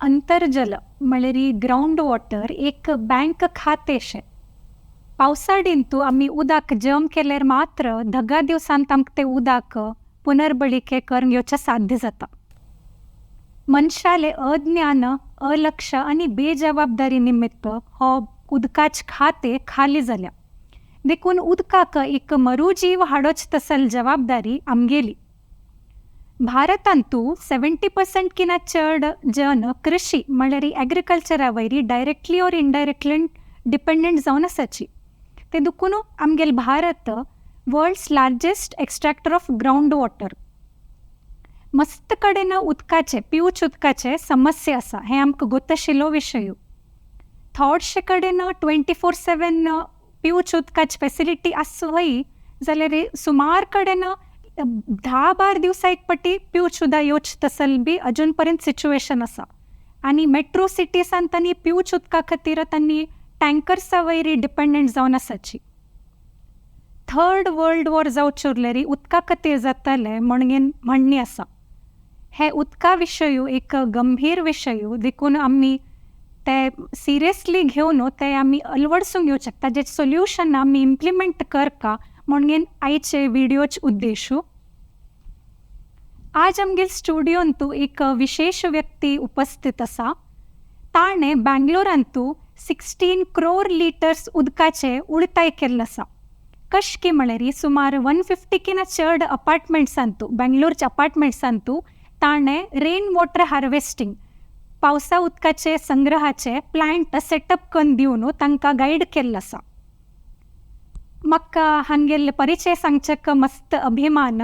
अंतर्जल म्हळ्यार ground water एक bank खातें. पावसाडींतू आमी उदक जम केल्यार मात्र धगा दिवसांत आमकां तें उदक पुनर्बळिके करून घेवचें साध्य जाता. मनशाले अज्ञान, अलक्ष आनी बेजबाबदारी निमित्त हो उदकाच खाते खाली जाल्या. देखून उदकाक एक मरुजीव हाडोच तसल जबाबदारी आमगेली. भारतांतू 70% किना चड जन कृषी म्हळ्यार एग्रीकल्चरा वयरी डायरेक्टली ऑर इनडायरेक्टली डिपेंडंट जावन आसाची. ते देखून आमगेले Bharat world's largest extractor of ground water. मस्त कडेन उदकाचे, पिवच उदकाचे समस्या आसा हें आमकां गोत आशिल्लो विशय. थोडशे कडेन 24/7 पिवच उदकाची फेसिलिटी आसूं हय जाल्यार सुमार कडेन 10-12 दिवसा एक पटी पिवच उदक येवच तसल बी अजून पर्यंत सिच्युएशन आसा. आनी मेट्रो सिटीसान तांणी पिवच उदका खातीर तांणी टँकर्सा वयरी डिपेंडंट जावन आसाची. थर्ड वर्ल्ड वॉर जावचे उरल्यार उदका खातीर जाताले म्हणून म्हणणी आसा. हे उदका विशय एक गंभीर विशय, देखून आमी ते सिरियसली घेवन ते आमी अलवडसून घेवचें, ताजें सोल्युशन आमी इम्प्लिमेंट करका म्हणून आयचे व्हिडियोच उद्देशू. आज आमगेर स्टुडियोंतू एक विशेष व्यक्ती उपस्थित आसा. ताणें बँगलोरांतू 16 क्रोर लिटर्स उदकाचें उडताय केल्लें आसा. कशकी म्हळ्यार सुमार 150 किना चड अपार्टमेंट्सांतू, बँगलोरच्या अपार्टमेंट्सांतू ताणें रेन वॉटर हार्वेस्टींग, पावसा उदकाचे संग्रहाचे प्लांट सेटअप करून दिवन तांकां गायड केल्लो आसा. म्हाका हांगेले परिचय सांगचेक मस्त अभिमान.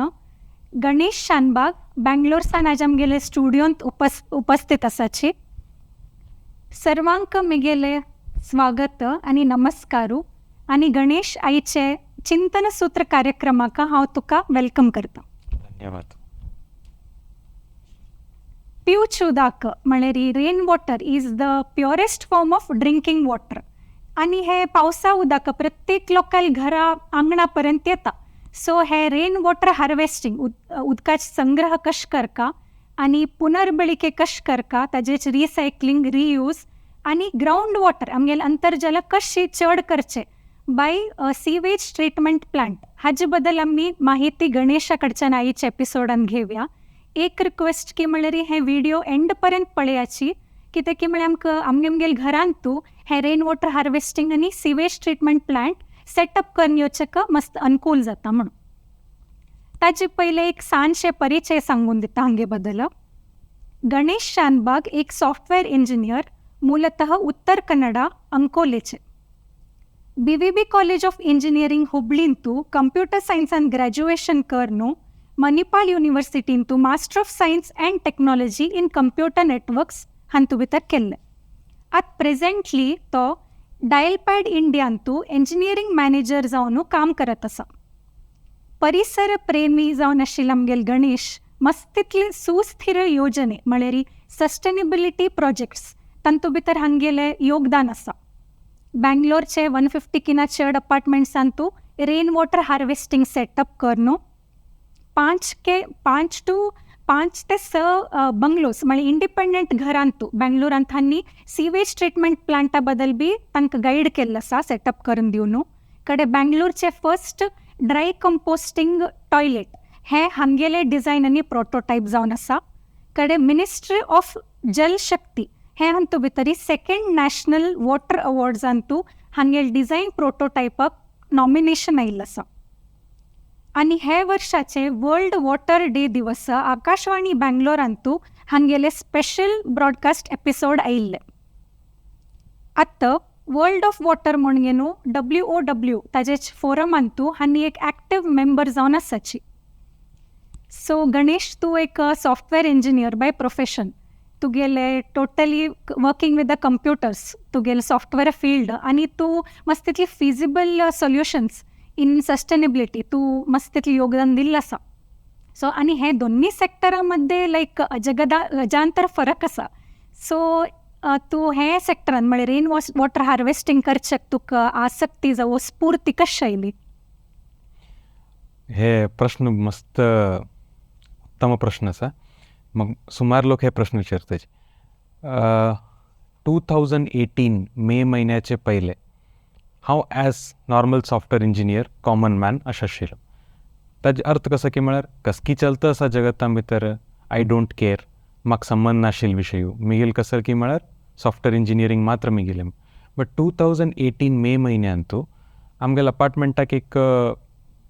गणेश शानबाग बँगलोरसान आज आमगेले स्टुडियोंत उपस्थित आसाची. सर्वांक मिगेले स्वागत आनी नमस्कारू. आनी गणेश, आयचे चिंतन सूत्र कार्यक्रमाक हांव तुका welcome करता. धन्यवाद. पिवच उदक म्हळ्यार rain water is the purest form of drinking water. आनी हे पावसा उदक प्रत्येक लोकाल घरा आंगणा पर्यंत येता. सो हे रेन वॉटर हार्वेस्टींग, उदकाचे संग्रह कश करका आनी पुनर्बळिके कश करका, ताजेच रिसायकलिंग, रियूज आनी ग्रावंड वॉटर आमगेले अंतर्जल कशी चड करचे बाय सिवेज ट्रिटमेंट प्लांट, हाजे बद्दल आमी माहिती गणेशा कडच्यान आयच्या एपिसोडान घेवया. एक रिक्वेस्ट की म्हळ्यार हे व्हिडिओ एंड पर्यंत पळयाची, कित्याक की म्हळ्यार आमकां आमगे आमगेले घरांतू हे रेन वॉटर हार्वेस्टींग आनी सिवेज ट्रिटमेंट प्लांट सेटअप करून येवचेक मस्त अनुकूल जाता म्हणून. ताजे पयले एक ल्हानशे परिचय सांगून दिता हांगे बद्दल. गणेश शानबाग एक सॉफ्टवेअर इंजिनियर, मूलतः उत्तर Kannada अंकोलेचे. BVB college of engineering हुबळींतू computer सायन्सान graduation करनु Manipal युनिवर्सिटींतू master of science and technology in computer networks हांतू भितर केल्लें. आतां प्रेजेंटली तो डायलपॅड इंडियांतू इंजिनियरींग मॅनेजर जावन काम करत आसा. परिसर प्रेमी जावन आशिल्लो आमगेलो गणेश मस्तितले सुस्थिर योजने म्हळ्यार सस्टेनेबिलिटी प्रोजेक्ट्स तांतू भितर हांगेलें योगदान आसा. बँगलोरचे 150 किना चड अपार्टमेंट्सांतू रेन वॉटर हार्वेस्टींग सेटअप करनु 5 ते 6 बंगलोज म्हळ्यार इंडिपेंडंट घरांतू बँगलोरांत हांणी सिवेज ट्रिटमेंट प्लांटा बद्दल बी तांकां गायड केल्लो आसा सेटअप करून दिवन. कडे बँगलोरचे फर्स्ट ड्राय कंपोस्टींग टॉयलेट हें हांगेले डिजायन आनी प्रोटोटायप जावन आसा. कडे मिनिस्ट्री ऑफ जल शक्ती हें हांतू भितरी सेकंड नॅशनल वॉटर अवॉर्ड्सांतू हांगेले डिजायन प्रोटोटायपाक नॉमिनेशन आयिल्लें आसा. आनी हे वर्साचे वर्ल्ड वॉटर डे दिवस आकाशवाणी बँगलोरांतू हांगेले स्पेशल ब्रॉडकास्ट एपिसोड आयिल्ले. आतां वर्ल्ड ऑफ वॉटर म्हणून न्हू WOW ताजे फोरमांतू हांणी एक एक्टिव मेंबर जावन आसाची. सो गणेश, तूं एक सॉफ्टवेअर इंजिनियर बाय प्रोफेशन, तुगेले totally working with the computers तुगेले सॉफ्टवेअर फिल्ड, आनी तूं मस्त तितली फिजिबल सोल्युशन्स इन सस्टेनेबिलिटी तूं मस्त तितलें योगदान दिल्लें आसा. सो आनी हे दोन्ही सेक्टरा मध्ये लायक जगदा अजांतर फरक आसा. सो तूं हे सेक्टरान म्हळ्यार रेन वॉटर हार्वेस्टींग करच्याक तुका आसक्ती जावं स्फूर्ती कशी आयली? हे प्रश्न मस्त उत्तम प्रश्न आसा. मग सुमार लोक हे प्रश्न विचारतात. 2018 मे म्हयन्याचे पयले हांव as normal software engineer, common man अशें आशिल्लो. ताजो अर्थ कसो की म्हळ्यार कसकी चलता आसा जगता भितर, I don't care, म्हाका संबंद नाशिल्लो विशय. मिगेल कसो की म्हळ्यार सॉफ्टवेअर इंजिनियरींग मात्र मिगेलें. बट 2018 मे म्हयन्यांतू आमगेल्या अपार्टमेंटाक एक,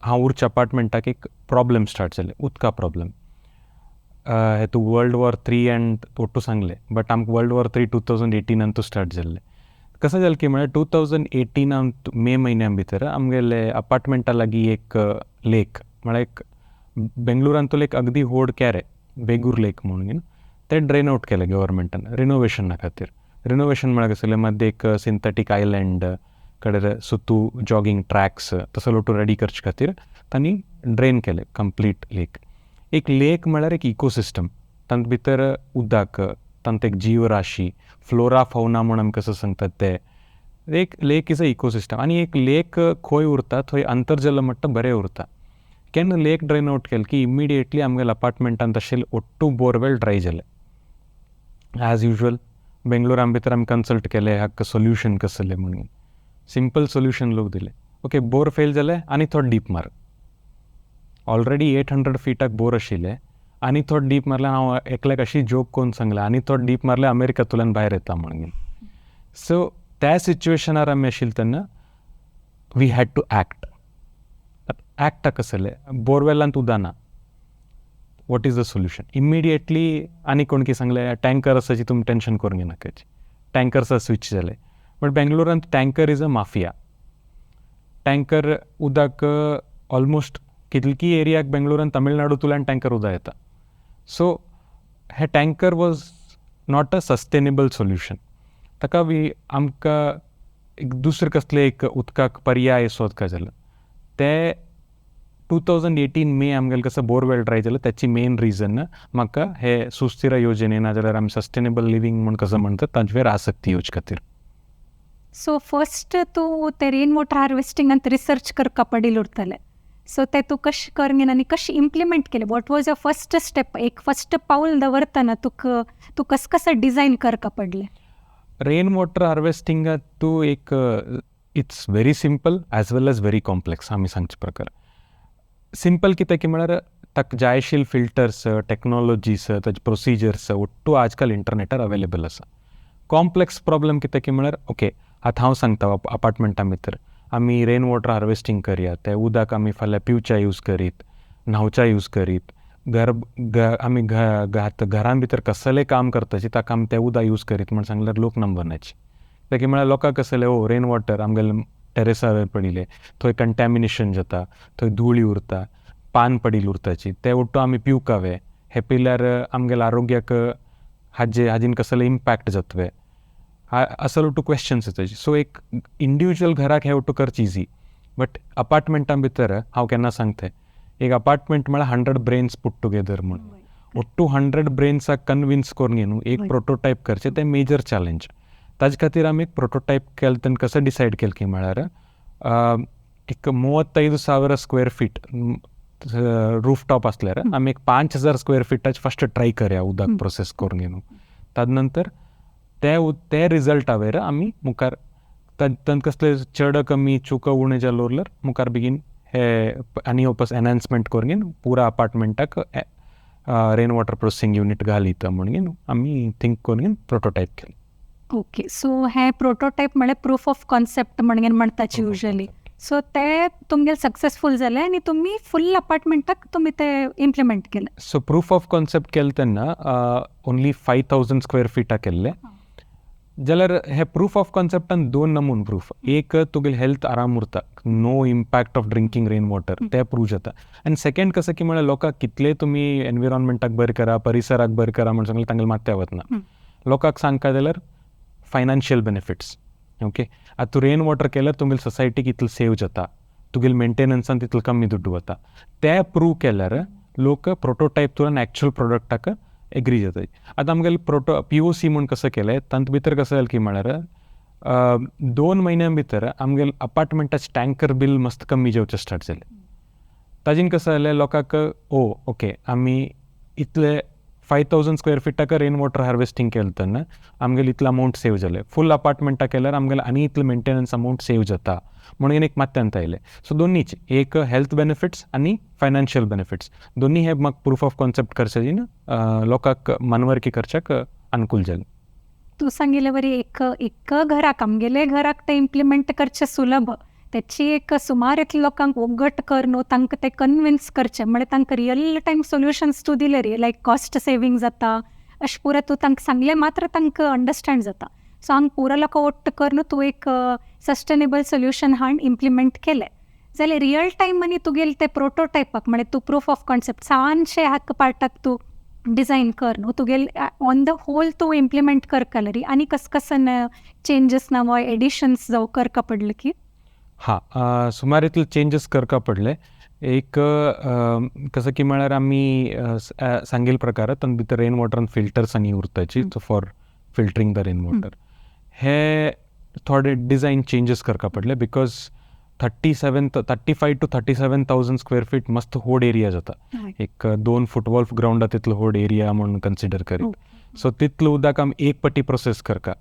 हांव उरच्या अपार्टमेंटाक एक प्रॉब्लम स्टार्ट जालें, उदका प्रॉब्लम. हेतू World War III and ಒಟ್ಟು सांगलें, बट आमकां World War III 2018 start जाल्लें. कसं जालें की म्हळ्यार 2018 मे म्हयन्या भितर आमगेले अपार्टमेंटा लागीं एक लेक, म्हळ्यार एक बेंगळुरांतलो एक अगदी व्हड केरे, बेगूर लेक म्हणून, तें ड्रेन आवट केलें गव्हर्मेंटान रिनोवेशना खातीर. रिनोवेशन म्हळ्यार कसलें, मद्दे एक सिंथेटीक आयलँड कडेर सुतू जॉगींग ट्रॅक्स तसो लोटू रेडी करचे खातीर तांणी ड्रेन केलें कंप्लीट लेक. एक लेक म्हळ्यार एक इकोसिस्टम, तांत भितर उदक, तांत एक जीवराशी, फ्लोरा फौना म्हूण आमी कसो सांगतात ते, एक लेक is a ecosystem. आनी एक लेक खंय उरता थंय अंतर्जल म्हणटा बरें उरता. केन्ना लेक ड्रेन आवट केलें की इमिडिएटली आमगेल्या अपार्टमेंटांत आशिल्ले ಒಟ್ಟು बोरवेल ड्राय जाले. ॲज युजल बेंगलोरान भितर आमी कन्सल्ट केले हाका सोल्युशन कसलें म्हणून. सिंपल सोल्युशन लोक दिले, ओके बोर फेल जाले आनी थोडो डीप मार. ऑलरेडी 800 फिटाक बोर आशिल्ले आनी थोडो डीप मारल्यार, हांव एकल्याक अशी जोक करून सांगलें, आनी थोडो डीप मारल्यार अमेरिकांतल्यान भायर येता म्हणून. सो त्या सिच्युएशनार आमी आशिल्ले तेन्ना we had to act. Act कसलें, बोरवेलांत उदक ना, what is the solution? Immediately आनी कोण की सांगलें टँकर आसाची, तुमी टेंशन करून घेनाकाची, टँकर्सा स्विच जाले. बट बेंगलोरांत tanker is a mafia. Tanker उदक ऑलमोस्ट कितलकी एरियाक बेंगलोरांत तमिळनाडूंतल्यान टँकर उदक येता. सो हे tanker was not a sustainable solution. ताका वी आमकां एक दुसरें कसलें एक उदकाक पर्याय सोदका जालो. ते 2018 मे आमगेलें कसो बोरवेल ड्राय जालो ताची मेन रिजन म्हाका हे सुस्थिर योजने नाजाल्यार आमी सस्टेनेबल लिवींग म्हूण कसो म्हणटात तांचेर आसक्ती येवचे खातीर. सो फर्स्ट तूं ते रेन वॉटर हार्वेस्टिंगांत रिसर्च करपा पडिल्लें उरतलें. सो ते तूं कशें करून आनी कशें इम्प्लिमेंट केलें, what was your first step? एक फर्स्ट पावल दवरतना तुका तूं कसं कसं डिझायन करपा पडलें? रेन वॉटर हार्वेस्टिंगात तूं एक it's very simple as well as very complex. आमी सांगचे प्रकार सिंपल कितें की म्हळ्यार ताका जाय आशिल्ले फिल्टर्स, टॅक्नोलॉजीस, ताजे प्रोसिजर्स ಒಟ್ಟು आजकाल इंटरनेटार अवेलेबल आसा. कॉम्प्लेक्स प्रॉब्लम कितें की म्हळ्यार ओके आतां हांव सांगता, अपार्टमेंटा भितर आमी रेन वॉटर हार्वेस्टींग करया, तें उदक आमी फाल्यां पिवच्या यूज करीत, न्हांवच्या यूज करीत, घर आमी घरान भितर कसलें काम करताची ताका आमी तें उदक यूज करीत म्हण सांगल्यार लोक नंबरनाची. कित्याक म्हळ्यार लोकांक कसलें, ओ रेन वॉटर आमगेलें टेरेसार पडिल्लें, थंय कंटेमिनेशन जाता, थंय धुळी उरता, पान पडिल्लें उरताची, तें उदक आमी पिवकावे, हें पिल्यार आमगेल्या आरोग्याक हाजे हाजीन कसले इम्पॅक्ट जातले, असलो टू क्वेश्चन्स येताची. सो एक इंडिविज्युअल घराक हें ಒಟ್ಟು करचें इजी, बट अपार्टमेंटा भितर हांव केन्ना सांगता, एक अपार्टमेंट म्हळ्यार 100 ब्रेन्स पुट टुगेदर म्हूण. ಒಟ್ಟು 100 ब्रेन्साक कन्विन्स करून न्हू एक प्रोटोटायप करचें तें मेजर चॅलेंज. ताजे खातीर आमी एक प्रोटोटायप केलें तेन्ना कसो डिसायड केलें की म्हळ्यार एक 35,000 स्क्वेअर फीट रूफ टॉप आसल्यार आमी एक 5,000 स्क्वेअर फिटाचे फर्स्ट ट्राय करया उदक प्रोसेस करून न्हू. ताजे नंतर ते ते रिजल्टा वयर आमी मुखार तातूंत कसले चड कमी चुको उणें जालें उरल्यार मुखार बेगीन हे आनी वापस एनहान्समेंट करून पुरा अपार्टमेंटाक रेन वॉटर प्रोसेसिंग युनीट घालीत म्हणून आमी थिंक करून प्रोटोटायप केलें. ओके, सो हे प्रोटोटायप म्हळ्यार प्रूफ ऑफ कॉन्सेप्ट म्हणून म्हणटाची युजली. सो ते तुमगेले सक्सेसफूल जाले आनी तुमी फुल अपार्टमेंटाक तुमी ते इम्प्लिमेंट केले. सो प्रूफ ऑफ कॉन्सेप्ट केलें तेन्ना ओन्ली 5,000 स्क्वेअर फिटा केल्ले. जाल्यार हे प्रूफ ऑफ कॉन्सेप्टान दोन नमून प्रूफ, एक तुगेली हेल्थ आराम उरता, no impact of drinking rain water, तें प्रूव जाता. आनी सेकंड कसं की म्हळ्यार लोकांक कितलें तुमी एनविरोनमेंटाक बरें करा, परिसराक बरें करा म्हण सांगलें तांगेलें माथ्या वतना. लोकांक सांगता जाल्यार फायनान्शियल बेनिफिट्स, ओके आतां तूं रेन वॉटर केल्यार तुमगेले सोसायटीक इतलो सेव जाता, तुगेले मेंटेनन्सान तितलो कमी दुड्डू वता, तें प्रूव केल्यार लोक प्रोटोटायप तुळेन एक्चुअल प्रोडक्टाक एग्री जाता. आतां आमगेले POC म्हूण कसो केलें, तातूंत भितर कसो जालें की म्हळ्यार 2 म्हयन्यां भितर आमगेले अपार्टमेंटाचे टँकर बील मस्त कमी जावचें स्टार्ट जालें. ताजेन कसो जालें लोकांक, ओ ओके आमी इतले 5,000 स्क्वेअर फिटाक रेन वॉटर हार्वेस्टिंग केलें तेन्ना आमगेले इतलो अमावंट सेव जालें, फूल अपार्टमेंटाक केल्यार आमगेले आनी इतलो मेंटेनन्स अमावंट सेव जाता म्हणून एक मात्यांत आयलें. सो दोन्हीच एक हेल्थ बेनिफिट्स आनी फायनान्शियल बेनिफिट्स दोन्ही हे म्हाका प्रूफ ऑफ कॉन्सेप्ट करचे लोकांक मानवर्की करच्याक अनुकूल जालें. तूं सांगिल्ले वरी एक एक घराक आमगेले घराक तें इम्प्लिमेंट करचें सुलभ, त्याची एक सुमार इतले लोकांक ओगट कर न्हू, तांकां ते कन्विन्स करचें म्हळ्यार तांकां रियल टायम सोल्युशन्स तूं दिले रे, लायक कॉस्ट सेवींग जाता अशें पुरो तूं तांकां सांगलें मात्र तांकां अंडरस्टँड जाता. सो हांगा पुरो लोकां ओट्ट कर न्हू तूं एक सस्टेनेबल सोल्युशन हाड इम्प्लिमेंट केलें जाल्यार रियल टायम आनी तुगेले ते प्रोटोटायपाक म्हळ्यार तूं प्रूफ ऑफ कॉन्सेप्ट ल्हानशे हाका पार्टाक तूं डिझायन कर न्हू, तुगेले ऑन the whole तूं इम्प्लिमेंट करतले री आनी कस कसन चेंजीस ना वा एडिशन्स जावं करका पडले की? हां, सुमार इतले चेंजीस करका पडले. एक कसं की म्हळ्यार आमी सांगिल्ले प्रकार तातूंत भितर रेन वॉटर फिल्टर्स आनी उरताची for filtering the rain water. हे थोडे डिझायन चेंजीस करका पडले because 35 to 37,000 square feet मस्त व्हड एरिया जाता. एक 2 फुटबॉल ग्रावंडा तितलो व्हड एरिया म्हणून कन्सिडर करीत. सो तितलो उदक आमी एक पटी प्रोसेस करका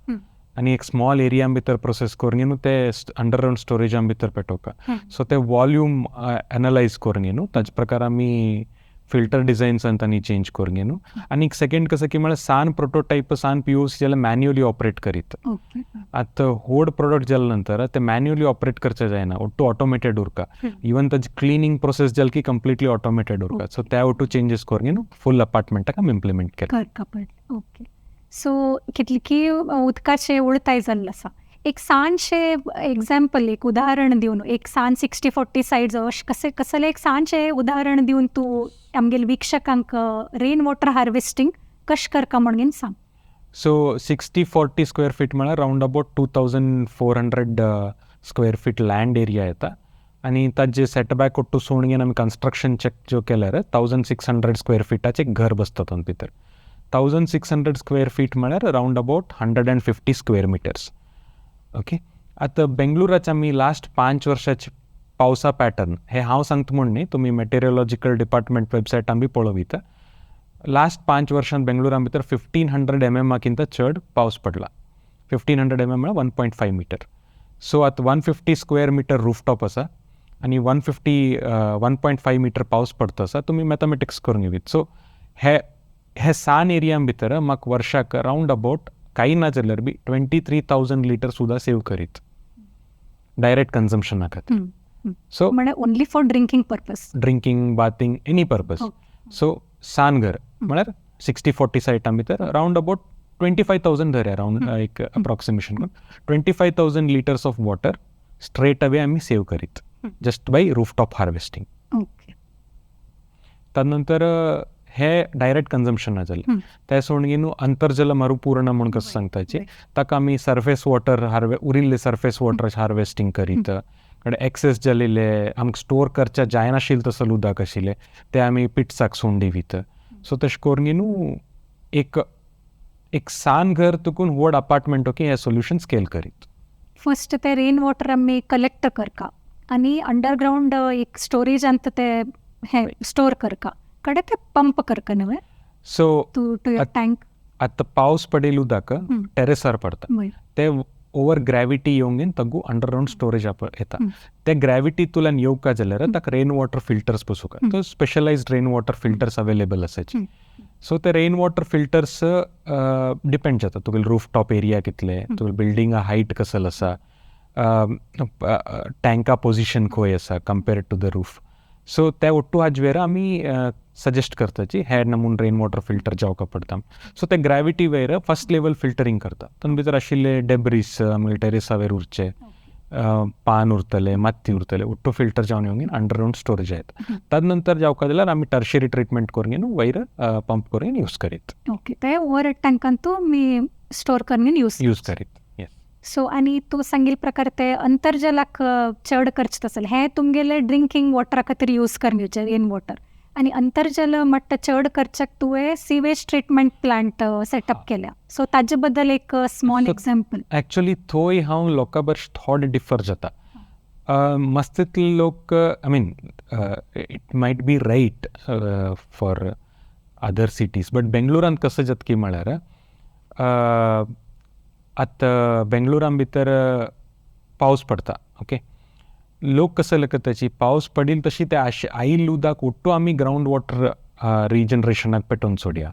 आनी एक स्मॉल एरिया भितर प्रोसेस करून न्हू ते अंडरग्रावंड स्टोरेजां भितर पेटोवका. सो ते वॉल्यूम एनलायज करून न्हू ताजे प्रकार आमी फिल्टर डिझायन्सान तांणी चेंज करून न्हू. आनी एक सेकेंड कसं की म्हळ्यार सान प्रोटोटायप सान पीओसी जाल्यार मॅन्युअली ऑपरेट करीत. आतां व्हड प्रोडक्ट जाले नंतर ते मॅन्युअली ऑपरेट करचे जायना, ഒट्टू ऑटोमेटेड उरका. इवन ताजी क्लिनींग प्रोसेस जाली की कंप्लिटली ऑटोमेटेड उरका. सो त्या ओटू चेंजीस करून न्हू फूल अपार्टमेंटाक आमी इम्प्लिमेंट केलें. करका पडलें. ओके, सो कितली उदकाचें उळताय जाल्लें आसा. एक ल्हानशें एग्जाम्पल, एक उदाहरण दिवन, एक सान 60-40 सायड अशें कशें कसलें एक ल्हानशें उदाहरण दिवन तूं आमगेले वीक्षकांक रेन वॉटर हार्वेस्टिंग कशें करका म्हणून सांग. सो 60-40 स्क्वेअर फीट म्हळ्यार round about 2,400 square feet land area येता आनी ताजे सेटबॅक ഒट्टू सोडून आमी कन्स्ट्रक्शन चेक ज्यो केल्यार 1,600 स्क्वेअर फिटाचें घर बसता तातूंत भितर. 1,600 स्क्वेअर फीट म्हळ्यार round about 150 square metres. Okay, आतां बेंगळुराचे आमी लास्ट 5 वर्साचे पावसा पॅटर्न हे हांव सांगता म्हूण न्ही, तुमी मेटेरियोलॉजिकल डिपार्टमेंट वेबसायटान बी पळोवयता. लास्ट 5 वर्सांत बेंगळुरा भितर 1,500 mm चड पावस पडला. 1,500 mm म्हळ्यार 1.5 मिटर. सो आतां 150 स्क्वेअर मिटर रूफटॉप आसा आनी 1.5 मिटर पावस पडता आसा, तुमी मॅथमॅटिक्स करून घेवीत. सो हे हे सान एरिया भितर म्हाका वर्साक रावंड अबावट कांय ना जाल्यार बी 23,000 लिटर सुद्दां सेव करीत डायरेक्ट कन्जम्पशना खातीर. सो म्हळ्यार only for drinking purpose, drinking, bathing, any purpose. So सान घर म्हळ्यार 60-40 सायटा भितर रावंड अबावट 25,000 धरया, रावंड एक अप्रॉक्सिमेशन करून 25,000 litres of water straight away आमी सेव करीत जस्ट बाय रूफटॉप हार्वेस्टिंग. तदनंतर हे डायरेक्ट कन्जम्पशन जालें. ते सोडून न्हू अंतर्जल मरुपूर्ण म्हूण कसं सांगताची ताका आमी सर्फेस वॉटर उरिल्ले सर्फेस वॉटर हार्वेस्टिंग करीत, कडेन एक्सेस जालेले आमकां स्टोर करच्या जायनाशिल्लें तसलें उदक आशिल्लें ते आमी पिट्साक सोडून दिवीत. सो तशें करून न्हू एक एक सान घर तुकून व्हड अपार्टमेंट ओके हे सोल्युशन स्केल करीत. फर्स्ट ते रेन वॉटर आमी कलेक्ट करका आनी अंडरग्रावंड एक स्टोरेजांत ते हे स्टोर करका, कडे ते पंप करका न्हय सो टू your tank. आतां पावस पडिल्लें उदक टेरेसार पडटा, ते ओवर ग्रॅविटी येवन तगू अंडरग्रावंड स्टोरेज येता. ते ग्रॅविटीतल्यान येवका जाल्यार ताका रेन वॉटर फिल्टर्स बसूंक, तो specialised rain water filters available आसाची. सो ते रेन वॉटर फिल्टर्स डिपेंड जाता तुगेले रूफ टॉप एरिया कितले, तुगेले बिल्डिंगा हायट कसल आसा, टँका पोजिशन खंय आसा compared to the roof. So ते ഒट्टू हाजेर आमी सजेस्ट करताची हे नमून रेन वॉटर फिल्टर जावका पडटा. सो ते ग्रॅविटी वयर फर्स्ट लेवल फिल्टरींग करता, तातूंत भितर आशिल्ले डेब्रीस आमगे टेरेसा वयर उरचे पान उरतले, माती उरतले, ഒट्टू फिल्टर जावन येवन अंडरग्रावंड स्टोरेज येता. तद नंतर जावका जाल्यार आमी टर्शरी ट्रिटमेंट करून वयर पंप करून यूज करीत. ओके, ते ओवर टँकान तूं स्टोर करून यूज करीत. सो आनी तूं सांगिल्ले प्रकार ते अंतर्जलाक चड करचें तसलें हें तुमगेलें ड्रिंकींग वॉटरा खातीर यूज करून घेवचें रेन वॉटर, आनी अंतर्जल मट्ट चड करच्याक तुवें सिवेज ट्रिटमेंट प्लांट सेटअप केल्या, सो ताजे बद्दल एक स्मॉल एग्जाम्पल. एक्चुअली थंय हांव लोकां बरोबर थोडे डिफर जाता. मस्तीतले लोक, I mean it might be right for other cities, but बेंगलोरांत कसं जाता की म्हळ्यार आतां बेंगलोरान भितर पावस पडता, ओके, लोक कसं करताची पावस पडील तशी ते आयिल्लें उदक ಒಟ್ಟು आमी ग्रावंड वॉटर रिजनरेशनाक पेटोवन सोडया,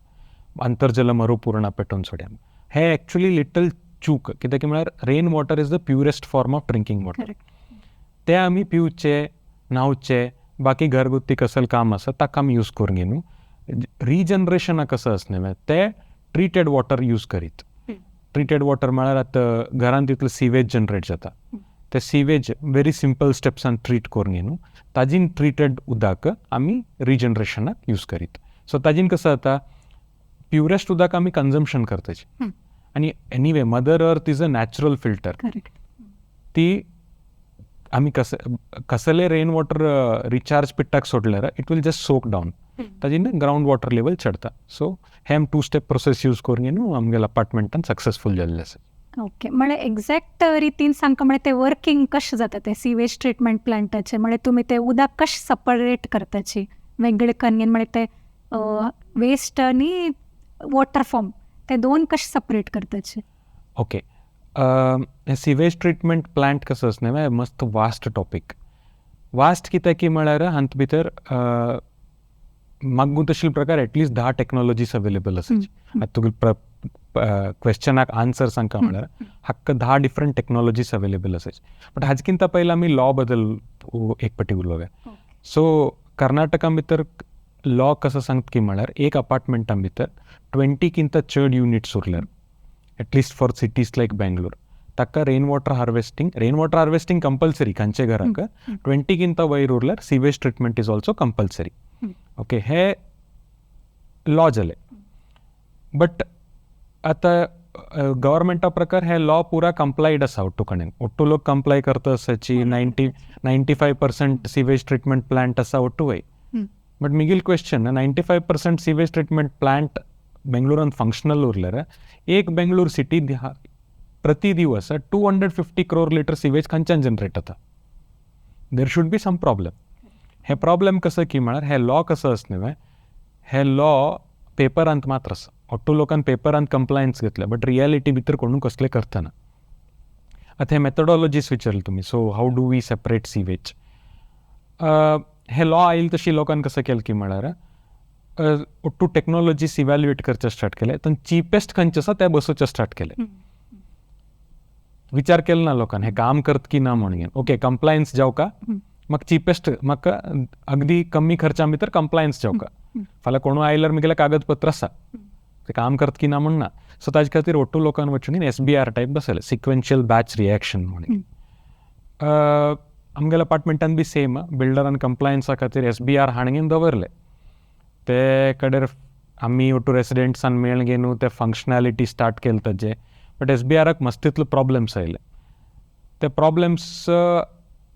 अंतर्जल मरुपूर्णा पेटोवन सोडया. हे एक्चुली लिटल चूक, कित्याक म्हळ्यार rain water is the purest form of drinking water. ते आमी पिवचे, न्हांवचे, बाकी घरगुती कसल काम आसा ताका आमी यूज करून घेय न्हू. रिजनरेशनाक कसं आसना म्हळ्यार ते ट्रिटेड वॉटर यूज करीत. ट्रिटेड वॉटर म्हळ्यार आतां घरांत तितलो सिवेज जनरेट जाता, ते सिवेज वेरी सिंपल स्टेप्सान ट्रीट करून घेय न्हू, ताजीन ट्रिटेड उदक आमी रिजनरेशनाक यूज करीत. सो ताजीन कसं जाता, प्युरेस्ट उदक आमी कन्जम्पशन करताची. आनी anyway mother earth is a natural filter. ती आमी कस कसले रेन वॉटर रिचार्ज पिट्टाक सोडल्यार it will just soak down, ताजीन ग्रावंड वॉटर लेवल चडता. सो हे आमी टू स्टेप प्रोसेस यूज करून न्हू आमगेल्या अपार्टमेंटान सक्सेसफूल जाल्लें आसा. ओके, म्हळ्यार एग्जॅक्ट रितीन सांगका, म्हळ्यार ते वर्किंग कशें जाता ते सिवेज ट्रिटमेंट प्लांटाचें, म्हळ्यार तुमी ते उदक कशें सपरेट करताची वेगळे करून, म्हळ्यार ते वेस्ट आनी वॉटर फॉर्म ते दोन कशें सपरेट करताचे? ओके, सिवेज ट्रिटमेंट प्लांट कसं आसना म्हळ्यार मस्त वास्ट टॉपीक. वास्ट कित्याक की म्हळ्यार हांत भितर म्हाका तशे प्रकार एटलिस्ट 10 टॅक्नोलॉजीज अवेलेबल आसा. आतां तुगे क्वेश्चनाक आन्सर सांगका म्हळ्यार हाका 10 डिफरंट टॅक्नोलॉजीज अवेलेबल आसाची. बट हाजे पयलीं आमी लॉ बद्दल एक पटी उलोवया. सो कर्नाटका भितर लॉ कसो सांगता की म्हळ्यार एक अपार्टमेंटा भितर 20किंत चड units उरल्यार, at least for cities like Bangalore, ताका rain water harvesting, rain water harvesting compulsory खंयच्या घराक 20किंत वयर उरल्यार sewage treatment is also compulsory. Okay, hey law जाले. बट आतां गव्हर्मेंटा प्रकार हे लॉ पुरा कंप्लायड आसा ಒಟ್ಟು कडेन, ಒಟ್ಟು लोक कंप्लाय करता आसाची. 95% सिवेज ट्रिटमेंट प्लांट आसा ಒಟ್ಟು वय. बट मिगील क्वेश्चन, 95% सिवेज ट्रिटमेंट प्लांट बेंगलोरांत फंक्शनल उरल्यार एक बेंगलोर सिटी प्रति दिवस 250 क्रोर लिटर सिवेज खंयच्यान जनरेट जाता? There should be some problem. हे प्रॉब्लेम कसं की म्हळ्यार हे लॉ कसं आसना न्हय, हे लॉ पेपरांत मात्र आसा. ಒಟ್ಟು लोकान पेपरांत कंप्लायन्स घेतले, बट रियलिटी भितर कोणू कसले करतना. आतां हे मेथडॉलॉजीस विचारले तुमी, so how do we separate sewage? हे लॉ आयल तशी लोकान कसं केलें की म्हळ्यार ಒಟ್ಟು टॅक्नॉलॉजीस इव्हॅल्युएट करचे स्टार्ट केले, तर चिपेस्ट खंयचे आसा ते बसोवचे स्टार्ट केले. विचार केलो ना लोकान हे काम करत की ना म्हणून. ओके, कंप्लायन्स जावका म्हाका चिपेस्ट, म्हाका अगदी कमी खर्चा भितर कंप्लायन्स जावका, फाल्यां कोणू आयल्यार म्हगेलें कागदपत्र आसा, ते काम करत की ना म्हण ना. सो ताजे खातीर ಒಟ್ಟು लोकान वचून SBR type बसयलें, सिक्वेन्शियल बॅच रिएक्शन म्हणून. आमगेल्या अपार्टमेंटान बी सेम बिल्डरान कंप्लायन्सा खातीर SBR हाडून दवरले. ते कडेर आमी ಒಟ್ಟು रेसिडेंट्सान मेळ घेवन ते फंक्शनॅलिटी स्टार्ट केले ताजे. बट SBRाक मस्त तितले प्रॉब्लम्स आयले. ते प्रॉब्लम्स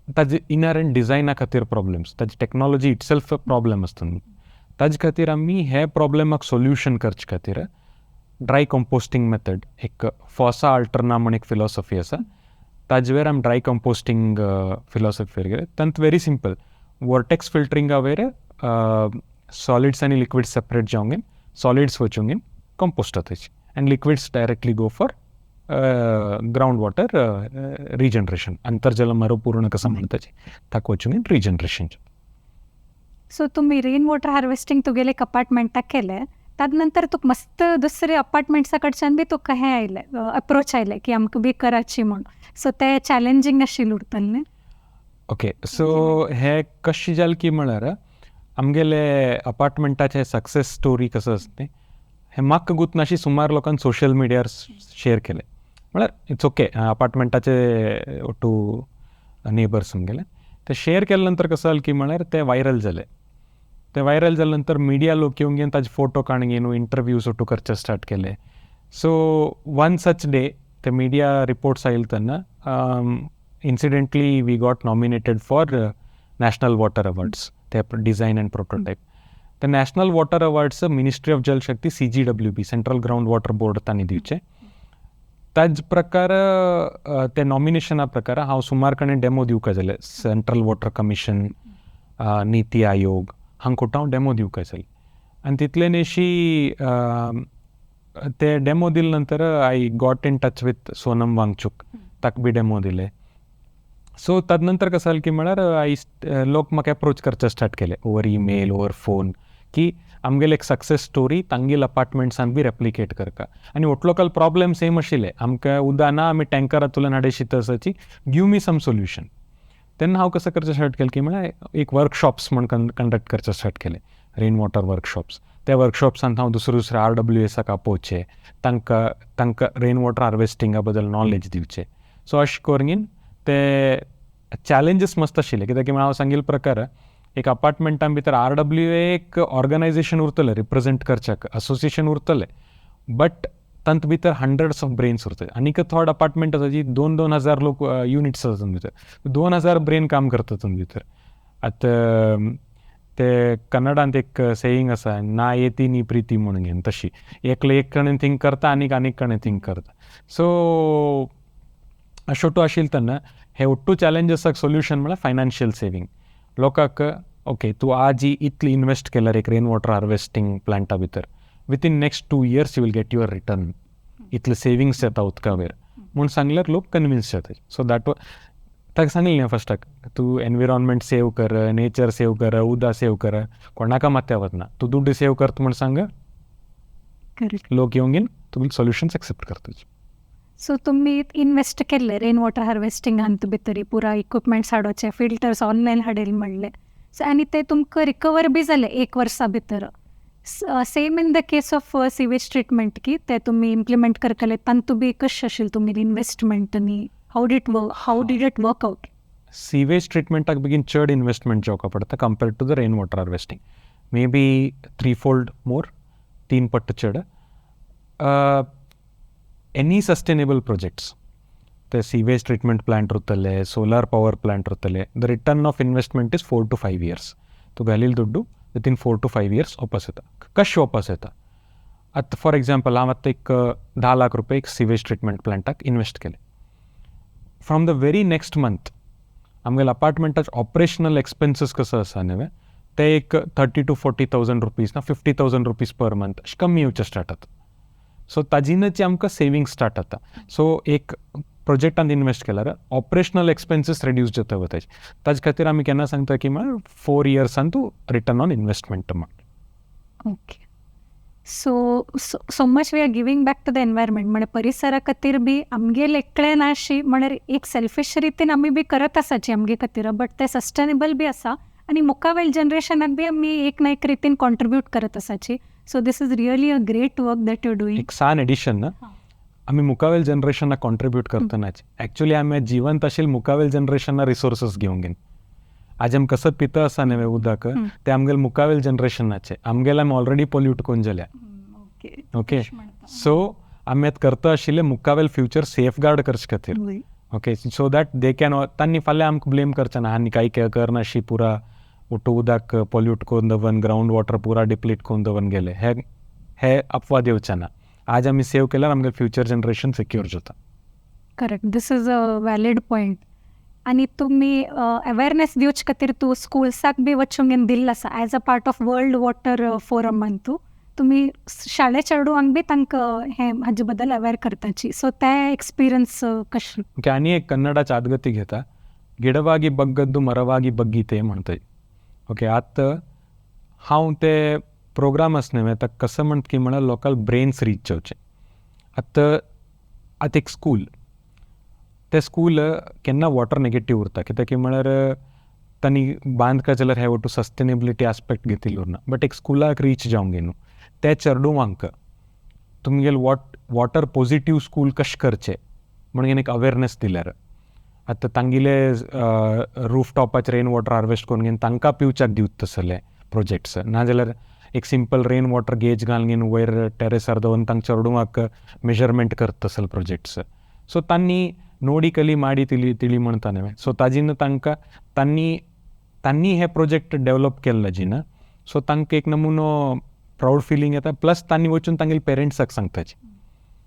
ताजे इनहेरंट डिझायना खातीर प्रॉब्लम्स, ताजी टॅक्नॉलॉजी इटसेल्फ प्रॉब्लम आसता. ताजे खातीर आमी हे प्रॉब्लमाक सोल्युशन करचे खातीर ड्राय कंपोस्टींग मेथड, एक फॉसा अल्टर्ना म्हण एक फिलॉसॉफी आसा, ताजे आमी ड्राय कंपोस्टींग फिलॉसॉफीर गेले. तांत व्हेरी सिंपल, वॉर्टेक्स फिल्टरिंगा वयर सॉलिड्स आनी लिक्विड्स सेपरेट जावंगे, सॉलिड्स वचूंगे कंपोस्ट जाताची and liquids directly go for ground water regeneration, अंतर्जल मरुपूर्ण कसं म्हणताची ताका वचून रिजनरेशन. सो तुमी रेन वॉटर हार्वेस्टिंग तुगेले एक अपार्टमेंटाक केलें, ताजे नंतर तुका मस्त दुसरे अपार्टमेंट्सा कडच्यान बी तुका हें आयलें, अप्रोच आयलें की आमकां बी कराची म्हूण. सो ते चॅलेंजींग आशिल्लें उरतलें न्ही? ओके, सो हे कशें जालें की म्हळ्यार आमगेले अपार्टमेंटाचे सक्सेस स्टोरी कसं आसा तें हें म्हाका गुत नाशी सुमार लोकांक सोशल मिडियार शेयर केलें. म्हळ्यार it's okay, अपार्टमेंटाचे टू नेबर्स आमगेले ते शेयर केले नंतर कसं जालें की म्हळ्यार ते व्हायरल जाले. ते व्हायरल जाले नंतर मिडिया लोक येवन घेवन ताजे फोटो काडून घेवन इंटरव्यूज ಒಟ್ಟು करचे स्टार्ट केले. सो वन सच डे ते मिडिया रिपोर्ट्स आयले तेन्ना incidentally we got nominated for national water awards, ते डिझायन अँड प्रोटोटायप. ते national water awards ministry of Jal Shakti CGWB, central ground water board तांणी दिवचे. ताज प्रकार ते नॉमिनेशना प्रकार हांव सुमार कडेन डेमो दिवका जाले, central water commission, NITI Aayog हांकां हांव डेमो दिवका जाले. आनी तितले न्ही, ते डेमो दिले नंतर I got in touch with Sonam Wangchuk, ताका बी डेमो दिले. सो तद नंतर कसं जालें की म्हळ्यार I लोक म्हाका एप्रोच करचे स्टार्ट केले ओवर ईमेल, ओवर फोन, की आमगेले एक सक्सेस स्टोरी तांगेल अपार्टमेंट्सान बी रेप्लिकेट करका. आनी लोकल प्रॉब्लेम सेम आशिल्ले, आमकां उदक ना, आमी टँकरांतल्यान हाडे शित आसाची, give me some solution. तेन्ना हांव कसं करचें स्टार्ट केलें की म्हळ्यार एक वर्कशॉप्स म्हण कंडक्ट करचें स्टार्ट केलें, रेन वॉटर वर्कशॉप्स. त्या वर्कशॉप्सान हांव दुसरे दुसरे आरडब्ल्यूएसाक आपोवचे, तांकां तांकां रेन वॉटर हार्वेस्टिंगा बद्दल नॉलेज दिवचे. सो अशें करून ते चॅलेंजीस मस्त आशिल्ले, कित्याक की हांव सांगिल्ले प्रकार एक अपार्टमेंटान भितर आरडब्ल्यूए एक ऑर्गनायझेशन उरतलें, रिप्रेझेंट करच्याक असोसिएशन उरतलें, बट तांत भितर हंड्रेड्स ऑफ ब्रेन्स उरतले. आनीक थोडे अपार्टमेंट आसा जी 2-2 हजार लोक युनिट्स आसा, तातूंत भितर 2000 ब्रेन काम करता तातूंत भितर. आतां ते कन्नडांत एक सेईंग आसा, ना येती नी प्रिती म्हणून घेवन, तशी एकले एक कडेन थिंक करता आनीक आनीक कडेन थिंक करता. सो अशें आशिल्लें तेन्ना हे ओट्टू चॅलेंजीसाक सोल्युशन म्हळ्यार फायनान्शियल सेवींग. लोकांक ओके, तूं आज ही इतली इन्वेस्ट केल्यार एक रेन वॉटर हार्वेस्टींग प्लांटा भितर, within next 2 years you will get your return, इतले सेविंग्स येता उदका वयर म्हूण सांगल्यार लोक कन्विन्स जाता. सो that ताका सांगलें न्ही फस्टाक, तूं एनविरोनमेंट सेव कर, नेचर सेव कर, उदक सेव कर, कोणाका माथ्या वतना तूं दुड्ड सेव करता म्हूण सांग. लोक येवन घेवन तुगे सोल्युशन्स एक्सेप्ट करता. सो तुमी इन्वेस्ट केल्ले रेन वॉटर हार्वेस्टिंगांत भितरी, पुरा इक्विपमेंट्स हाडोचे, फिल्टर्स ऑनलायन हाडेल म्हणले. सो आनी ते तुमकां रिकवर बी जाले एक वर्सा भितर. Same in the case of sewage treatment की ते तुमी इम्प्लिमेंट करतले, तांतू बी कशें आशिल्लें तुमी इन्वेस्टमेंट आनी how did it work out? Sewage ट्रिटमेंटाक बेगीन चड इन्वेस्टमेंट जावका पडटा compared to the rain water harvesting, maybe three fold more, तीन पट्ट चड. एनी सस्टेनेबल प्रोजेक्ट्स, ते सिवेज ट्रिटमेंट प्लांट उरतले, सोलार पवर प्लांट उरतले, the return of investment is 4 to 5 years. तूं घालील दुड्डू within 4 to 5 years वापस येता. कशें वापस येता? आतां फॉर एग्जाम्पल, हांव आतां एक 10 लाख रुपये एक सिवेज ट्रिटमेंट प्लांटाक इन्वेस्ट केले. From the very next month आमगेले अपार्टमेंटाचे ऑपरेशनल एक्सपेन्सीस कसो आसा न्हय, ते एक 30 to 40 thousand rupees ना ₹50,000 पर मंथ अशें कमी येवचे स्टार्ट जाता. सो ताजीनच आमकां सेवींग स्टार्ट जाता. सो एक प्रोजेक्टान इन्वेस्ट केल्यार ऑपरेशनल एक्सपेन्सीस रिड्यूस जाता वताचे. ताजे खातीर आमी केन्ना सांगता की म्हळ्यार 4 इयर्सान तूं रिटर्न ऑन इन्वेस्टमेंट म्हण. Okay, so much we are giving back to the environment. म्हणजे परिसरा खातीर बी आमगेले एकले ना अशी, म्हळ्यार एक सेल्फिश रितीन आमी बी करत आसाची आमगे खातीर, बट ते सस्टेनेबल बी आसा आनी मुखावेल जनरेशनाक बी आमी एक ना एक रितीन कॉन्ट्रिब्यूट करत आसाची. So this is really a great work that you doing. एक सान एडिशन ना, आमी मुखावेल जनरेशनाक कॉन्ट्रिब्यूट करतनाच एक्चुअली आमी जिवंत आशिल्ले मुखावेल जनरेशना रिसोर्सीस घेवन घेवन आज आमी कसं पिता आसा न्हय उदक, ते आमगेले मुखावेल जनरेशनाचे. आमगेले आमी ऑलरेडी पोल्यूट करून जाल्या. ओके, सो आमी आतां करता आशिल्ले मुखावेल फ्युचर सेफगार्ड करचे खातीर, okay, so that they can तांणी फाल्यां आमकां ब्लेम करचे ना, आनी कांय करनाशी, पुरा उठ उदक पोल्यूट करून दवरून, ग्रावंड वॉटर पुरा डिप्लीट करून दवरून गेले, हे हे अपवाद येवचे ना. आज आमी सेव केल्यार आमगे फ्युचर जनरेशन सिक्योर जाता. Correct, this is a valid point. आनी तुमी अवेरनेस दिवचे खातीर तूं स्कुल्साक बी वचूंक दिल्लो आसा as a part of World Water फोरमान. तूं तुमी शाळे चेडवांक बी तांकां हें हाजे बद्दल अवेर करताची, सो ते एक्सपिरियन्स कशें? ओके, आनी एक कन्नडाची आदगती घेता, ಗಿಡವಾಗಿ ಬಗ್ಗದ್ದು ಮರವಾಗಿ ಬಗ್ಗೀತೆ म्हणतय. ओके, आतां हांव ते प्रोग्राम आसा न्हय, ताका कसं म्हणटा की म्हळ्यार लोकांक ब्रेन्स रीच जावचे. आतां आतां एक स्कूल, तें स्कूल केन्ना वॉटर नेगेटीव उरता, कित्याक की म्हळ्यार तांणी बांदका जाल्यार हे वटू सस्टेनेबिलिटी आस्पेक्ट घेतिल्लो उरना. बट एक स्कुलाक रीच जावंक न्हू, ते चेडवांक तुमगेले वॉटर पॉजिटीव स्कूल कशें करचें म्हणून एक अवेरनेस दिल्यार, आतां तांगेले रूफ टॉपाचेर रेन वॉटर हार्वेस्ट करून घेवन तांकां पिवच्याक दिवता तसले प्रोजेक्ट्स, नाजाल्यार एक सिंपल रेन वॉटर गेज घालून घेवन वयर टेरेसार दवरून तांकां चेडवांक मेजरमेंट करता तसले प्रोजेक्ट्स. सो तांणी ನೋಡಿ ಕಲಿ ಮಾಡಿ ತಿಳಿ ತಿಳಿ म्हणटा न्हय, सो ताजीन तांकां तांणी तांणी हे प्रोजेक्ट डेवलप केल्ले जीन, सो तांकां एक नमुनो प्रावड फिलींग येता. प्लस तांणी वचून तांगेले पेरंट्साक सांगताची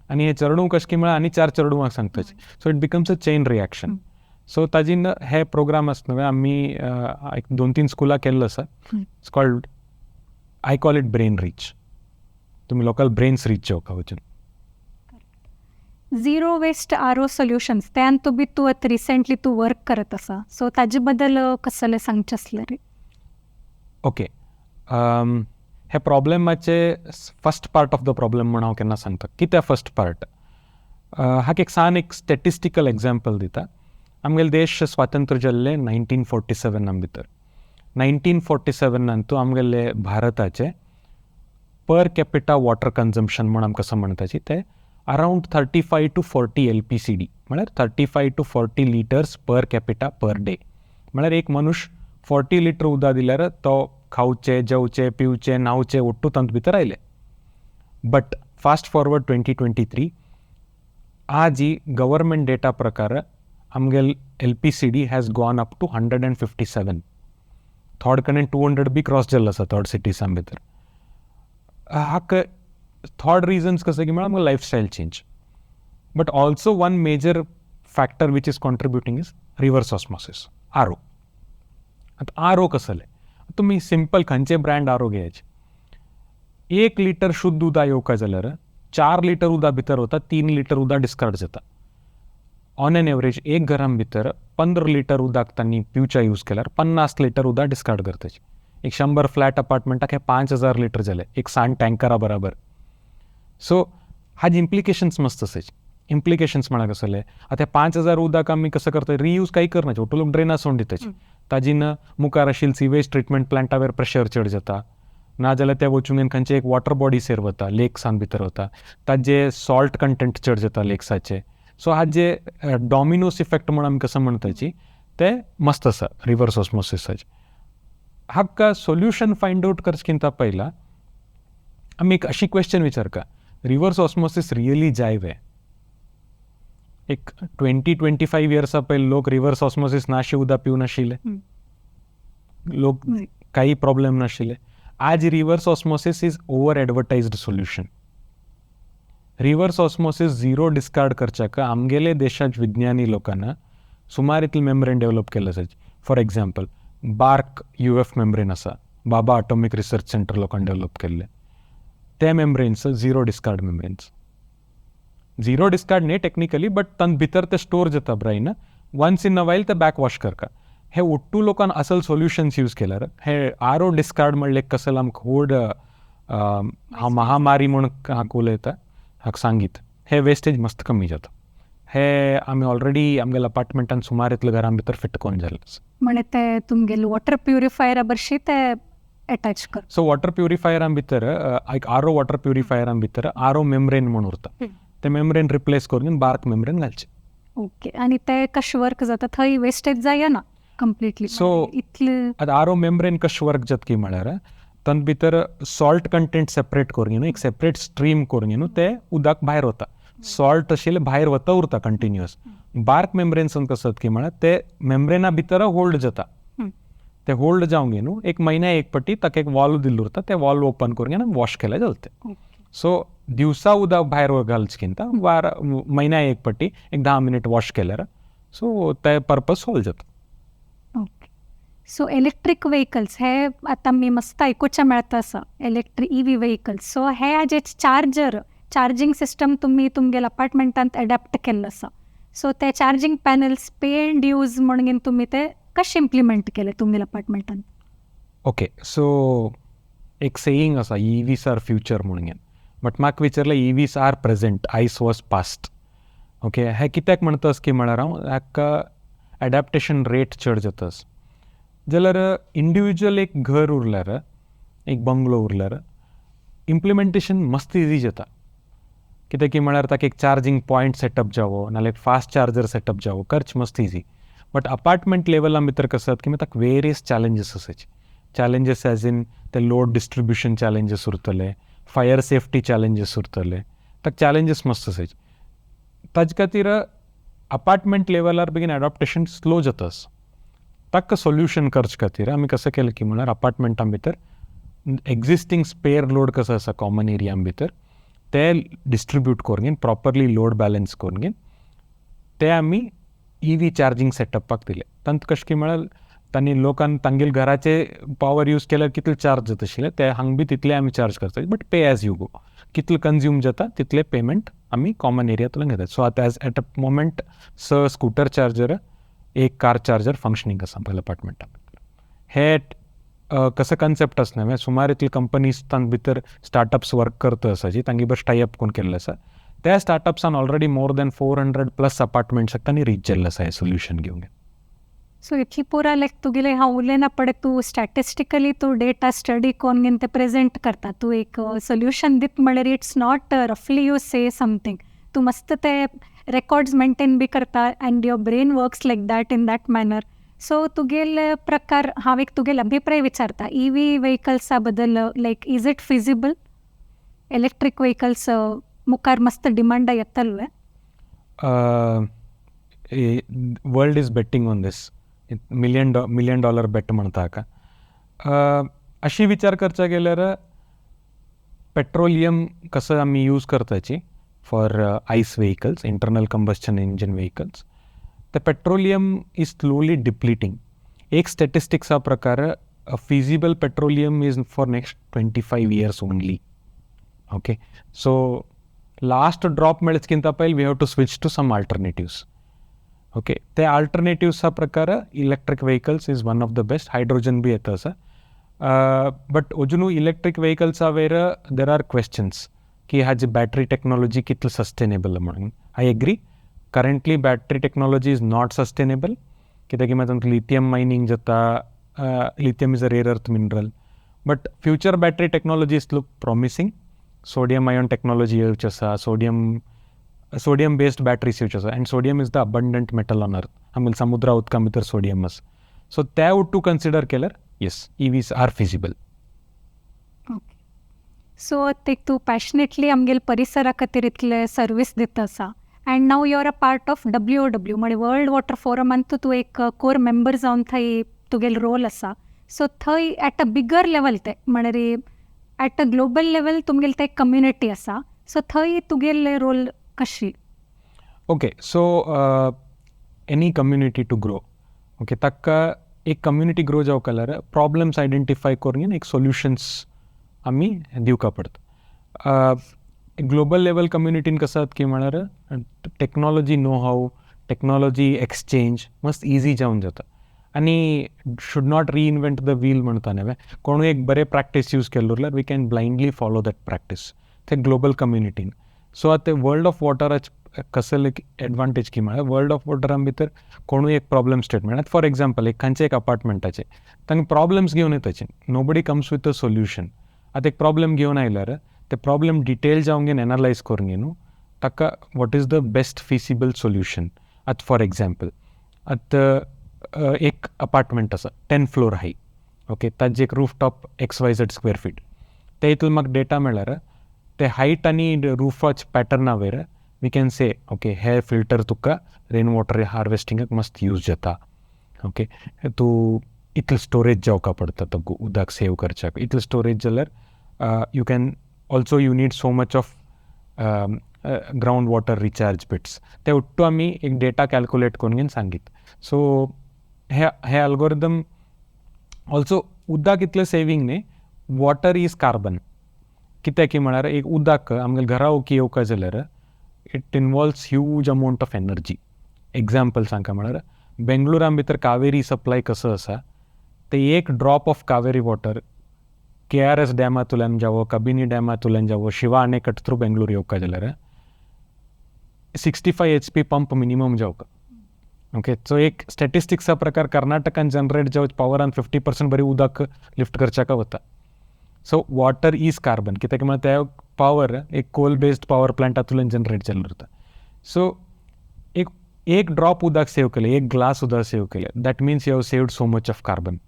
आनी हे चेडूं कशें की म्हळ्यार आनी चार चेडवांक सांगताची. So it becomes a chain reaction. So ताजीन हे प्रोग्राम आसा न्हय, आमी एक दोन तीन स्कुलां केल्लो आसा. It's called I call it brain reach. तुमी लोकल ब्रेन्स रीच जेवका वचून. Zero waste R O solutions त्यान तूं बी तूं आतां रिसेंटली तूं वर्क करत आसा, सो ताजे बद्दल कसलें सांगचें आसलें रे? ओके, हे प्रॉब्लेमाचे first part of the problem म्हूण हांव केन्ना सांगता. कित्याक फर्स्ट पार्ट? हाका एक सान एक स्टेटिस्टिकल एग्जाम्पल दिता. आमगेले देश स्वातंत्र्य जाल्ले 1947 भितर. 1947 तूं आमगेले भारताचे पर कॅपिटा वॉटर कन्जम्पशन म्हूण आमकां कसो म्हणटाची ते around 35 to 40 LPCD, म्हळ्यार 35 to 40 litres per capita per day. म्हळ्यार एक मनुष्य 40 लिटर उदक दिल्यार तो खावचे, जेवचे, पिवचे, न्हावचे, ओट्टू तांत भितर आयले. But fast forward 2023, आज ही गव्हर्मेंट डेटा प्रकार आमगेल LPCD has gone up to 157. थोड कडेन 200 बी क्रॉस जाल्लो आसा थोड सिटीजां भितर. हाका थोड रिजन्स कशें की म्हळ्यार आमकां lifestyle change, but also one major factor which is contributing is reverse osmosis, RO. आतां आर ओ कसले? तुमी सिंपल खंयचे ब्रँड आर ओ घेयाचे, 1 लिटर शुद्ध उदक येवका जाल्यार 4 लिटर उदक भितर वता, 3 लिटर उदक डिस्कार्ड जाता. ऑन एन एवरेज एक घरां भितर 15 लिटर उदक तांणी पिवच्या यूज केल्यार 50 लिटर उदक डिस्कार्ड करताची. एक 100 फ्लॅट अपार्टमेंटाक हे 5000 लिटर जाले एक सान टँकरा बराबर. सो हाजे इम्प्लिकेशन्स मस्त आसाचे. इम्प्लिकेशन्स म्हळ्यार कसले? आतां 5000 उदक आमी कसं करता? रियूज काही करनाचे, ओटो लोक ड्रेना सोडून दिताची. ताजीन मुखार आशिल्ले सिवेज ट्रिटमेंट प्लांटा वयर प्रेशर चड जाता, नाजाल्यार ते वचून खंयचे एक वॉटर बॉडीसेर वता, लेक्सान भितर वता, ताजे सॉल्ट कंटेंट चड जाता लेक्साचे. सो हाजे डॉमिनोस इफेक्ट म्हूण आमी कसं म्हणटाची ते मस्त आसा रिवर्स ऑस्मोसिसाचे. हाका सोल्युशन फायंड आउट करचकिंता पयला आमी एक अशी क्वेश्चन विचारका, रिवर्स ऑस्मोसिस रियली जाय वे? एक 20-25 इयर्सा पयले लोक रिवर्स ऑस्मोसिस नाशी उदक पिवन आशिल्ले, लोक काही प्रॉब्लेम नाशिल्ले. आज reverse osmosis is over advertised solution. Reverse osmosis zero discard करच्याक आमगेले देशात विज्ञानी लोकांना सुमार इतले मेम्ब्रेन डेव्हलप केले आसा. For example, BARC UF membrane आसा, बाबा अटॉमीक रिसर्च सेंटर लोकांनी डेव्हलप केल्ले ते membranes, zero discard membranes. Zero discard न्ही टेक्निकली, बट तांत भितर ते स्टोर जाता brine, once in a while ते बॅक वॉश करता. हे ओट्टू लोकान असल सोल्युशन्स यूज केल्यार हे आर ओ डिस्कार्ड म्हणलें कसल आमकां व्हड हांव महामारी म्हूण हाका उलयता, हाका सांगीत हे वेस्टेज मस्त कमी जाता. हे आमी ऑलरेडी आमगेल्या अपार्टमेंटान सुमार इतले घरां भितर फिट करून जाल्ले आसा. म्हणे ते तुमगेले वॉटर प्युरिफायरा बरशी ते अटॅच कर? सो वॉटर प्युरिफायरां भितर एक आर ओ वॉटर प्युरिफायरां भितर आर ओ मेम्ब्रेन म्हूण उरता, ते मेम्ब्रेन रिप्लेस करून बार्क मेम्ब्रेन घालचे. ओके, आनी ते कशें वर्क जाता? थंय वेस्टेज जायना कंप्लिटली? सो इतले आतां आर ओ मेम्ब्रेन कशें वर्क जाता की म्हळ्यार तातूंत भितर सॉल्ट कंटेंट सेपरेट करून न्हू, एक सेपरेट स्ट्रीम करून न्हू, ते उदक भायर वता. सॉल्ट आशिल्लें भायर वता उरता कंटिन्युअस. बार्क मेम्ब्रेन्सान कसं जाता की म्हळ्यार ते मेम्ब्रेना भितर होल्ड जाता. ते होल्ड जावंक न्हू, एक म्हयन्या एक पटी ताका एक वॉल्व दिल्लो उरता, ते वॉल्व ओपन करून वॉश केल्यार जाता तें. सो दिवसा उदक भायर घालचे वार म्हयन्या एक पटी एक 10 मिनीट वॉश केल्यार सो ते पर्पज सॉल्व जाता. ओके, सो इलेक्ट्रीक व्हेकल्स हे आतां आमी मस्त आयकुचें मेळता आसा, इलेक्ट्रीक EV vehicles. सो हे हाजे चार्जर, चार्जींग सिस्टम तुमी तुमगेल्या अपार्टमेंटांत एडॅप्ट केल्लो आसा. सो ते charging panels pay and use म्हणून तुमी ते कशें इम्प्लिमेंट केले तुमगेल्या अपार्टमेंटान? ओके, सो एक सेईंग आसा, EVs are future म्हणून, बट म्हाका विचारलें, EVs are present, ICE was past. Okay, हें कित्याक म्हणटास की म्हळ्यार हांव हाका एडॅप्टेशन रेट चड जाता जाल्यार इंडिविज्युअल एक घर उरल्यार, एक बंगलो उरल्यार इम्प्लिमेंटेशन मस्त इजी जाता. कित्याक की म्हळ्यार ताका एक चार्जींग पॉयंट सेटअप जावो, नाल्यार एक फास्ट चार्जर सेटअप जावो, खर्च मस्त इजी. बट अपार्टमेंट लेवला भितर कसं जाता की ताका वेरियस चॅलेंजीस आसाची. चॅलेंजीस एज इन ते लोड डिस्ट्रिब्युशन चॅलेंजीस उरतले, फायर सेफ्टी चॅलेंजीस उरतले, ताका चॅलेंजीस मस्त आसाची. ताजे खातीर अपार्टमेंट लेवलार बेगीन एडॉप्टेशन स्लो जाता. ताका सोल्युशन करचे खातीर आमी कसं केलें की म्हळ्यार अपार्टमेंटां भितर एक्झिस्टींग स्पेअर लोड कसो आसा कॉमन एरिया भितर, ते डिस्ट्रिब्यूट करून प्रॉपरली लोड बॅलन्स करून ते आमी ईव्ही चार्जींग सेटअपाक दिले. तांत कशें की म्हळ्यार तांणी लोकान तांगेले घराचे पावर यूज केल्यार कितले चार्ज जाता आशिल्ले ते हांगा बी तितले आमी चार्ज करता, but pay as you go. कितले कंज्यूम जाता तितले पेमेंट आमी कॉमन एरियातल्यान घेतात. सो आतां एज एट अ मोमेंट स स्कूटर चार्जर, एक कार चार्जर फंक्शनींग आसा आमगेल्या अपार्टमेंटान. हे कसो कन्सेप्ट आसना म्हळ्यार सुमार इतले कंपनीज तांचे भितर स्टार्टअप्स वर्क करता आसा जी तांगे बरोबर टायअप करून केल्लें आसा. त्या स्टार्टअप्सान already more than 400+ अपार्टमेंट्साक तांणी रीच जाल्लें आसा हें सोल्युशन घेवन. सो इतली पुरा लायक तुगेले हांव उलयना पडे तूं स्टॅटिस्टिकली तूं डेटा स्टडी कोन्न घेवन ते प्रेजेंट करता. तूं एक सोल्युशन दित म्हळ्यार it's not roughly you say something. तूं मस्त ते रेकॉर्ड्स मेंटेन बी करता and your brain works like that in that manner. So तुगेले प्रकार हांव एक तुगेले अभिप्राय विचारता ईव्ही व्हेकल्सा बद्दल, like is it feasible? Electric vehicles मुखार मस्त डिमांडा येतले? World is betting on this, million dollar bet म्हणटा हाका. अशी विचार करचा गेल्यार पेट्रोलियम कसो आमी यूज करताची for ICE vehicles, internal combustion engine vehicles, ते पेट्रोलियम is slowly depleting. एक स्टॅटिस्टिक्सा प्रकार feasible petroleum is for next 25 years only, okay? So last drop मेळचकिंत पयलीं we have to switch to some alternatives, okay? ते आल्टरनेटिव्सा प्रकार electric vehicles is one of the best. Hydrogen B येता आसा, but अजुनूय electric व्हेकल्सा वयर there are questions की हाजी battery technology कितली सस्टेनेबल म्हणून. I agree, currently battery technology is not sustainable, कित्याक मागीर तातूंत लिथियम मायनींग जाता. Lithium is a rare earth mineral, but future battery technologies look promising. Sodium ion technology येवची आसा, सोडियम बेस्ड बॅटरीज येवच्यो आसा, and sodium is the abundant metal on earth. आमगे समुद्रा उदका भितर सोडियम आसा. सो त्या ओट्टू कन्सिडर केल्यार, yes, EVs are feasible. Okay, so ते तूं पॅशनेटली आमगेले परिसरा खातीर इतले सर्वीस दिता आसा and now you are a part of WOW, म्हणजे वर्ल्ड वॉटर फोरमान तूं एक कोर मेंबर जावन थंय तुगेलो रोल आसा. सो थंय एट अ बिगर लेवल ते म्हळ्यार एट अ ग्लोबल लेवल तुमगेले ते कम्युनिटी आसा, सो थंय तुगेले रोल कशी? Okay, so any community to grow, okay, ताका एक कम्युनिटी ग्रो जावंक जाल्यार प्रॉब्लम्स आयडेंटिफाय करून एक सोल्युशन्स आमी दिवका पडटा. ग्लोबल लेवल कम्युनिटीन कसो जाता की म्हळ्यार technology know how, technology exchange मस्त इजी जावन जाता आनी should not reinvent the wheel म्हणटा न्ही. कोणूय एक बरें प्रॅक्टीस यूज केल्लो उरल्यार we can blindly follow that practice ते ग्लोबल कम्युनिटीन. सो आतां वर्ल्ड ऑफ वॉटराचे कसले एडवांटेज की म्हळ्यार वर्ल्ड ऑफ वॉटरान भितर कोणूय एक प्रॉब्लम स्टेटमेंट, फॉर एग्जाम्पल एक खंयच्या एक अपार्टमेंटाचे तांकां प्रॉब्लम्स घेवन येताचे, nobody comes with a solution. आतां एक प्रॉब्लम घेवन आयल्यार ते प्रॉब्लम डिटेल जावन घेवन एनालायज करून न्हू ताका what is the best feasible solution. आतां फॉर एग्जाम्पल आतां एक अपार्टमेंट आसा 10 फ्लोर हाय, ओके, ताजे एक roof top XYZ square feet, ते हितून म्हाका डेटा मेळ्ळ्यार ते हायट आनी रुफाचे पॅटर्ना वयर we can say, okay, hey filter तुका रेन वॉटर हार्वेस्टिंगाक मस्त यूज जाता, ओके, तूं इतलें स्टोरेज जावका पडटा तो उदक सेव करच्याक, इतलें स्टोरेज जाल्यार you can also, you need so much of ground water recharge pits. ते ओट्टू आमी एक डेटा कॅल्कुलेट करून घेवन सांगीत. सो हे हे अल्गोरिदम ऑल्सो उदक इतलें सेवींग न्ही, वॉटर is carbon. कित्याक की म्हळ्यार एक उदक आमगेल्या घरा ओकी येवका जाल्यार it involves huge amount of energy. Example सांगता म्हळ्यार बेंगळुरान भितर कावेरी सप्लाय कसो आसा ते एक drop of Kaveri water KRS डॅमांतल्यान जावो, कबिनी डॅमांतल्यान जावो, शिवा अणेकट थ्रू बेंगळूर येवका जाल्यार 65 HP pump minimum जावका, ओके? सो एक स्टॅटिस्टिक्सा प्रकार कर्नाटकान जनरेट जावचे पावरान 50% बरी उदक लिफ्ट करच्याक वता. सो वॉटर is carbon, कित्याक म्हळ्यार ते पावर एक कोल बेस्ड पावर प्लांटांतल्यान जनरेट जाल्लो उरता. सो एक एक ड्रॉप उदक सेव केलें, एक ग्लास उदक सेव केलें, that means you have saved so much of carbon,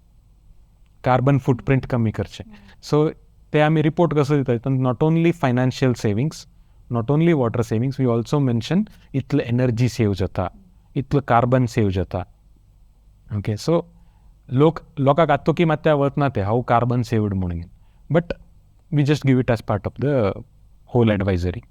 carbon footprint कमी करचें. सो ते आमी रिपोर्ट कसो दिता, not only financial savings, not only water savings, we also mention इतलो एनर्जी सेव जाता, इतलो कार्बन सेव जाता, ओके? सो लोक लोकांक आत्तुकी मात्या वतना ते हाव कार्बन सेव्ड म्हणून, but we just give it as part of the whole advisory.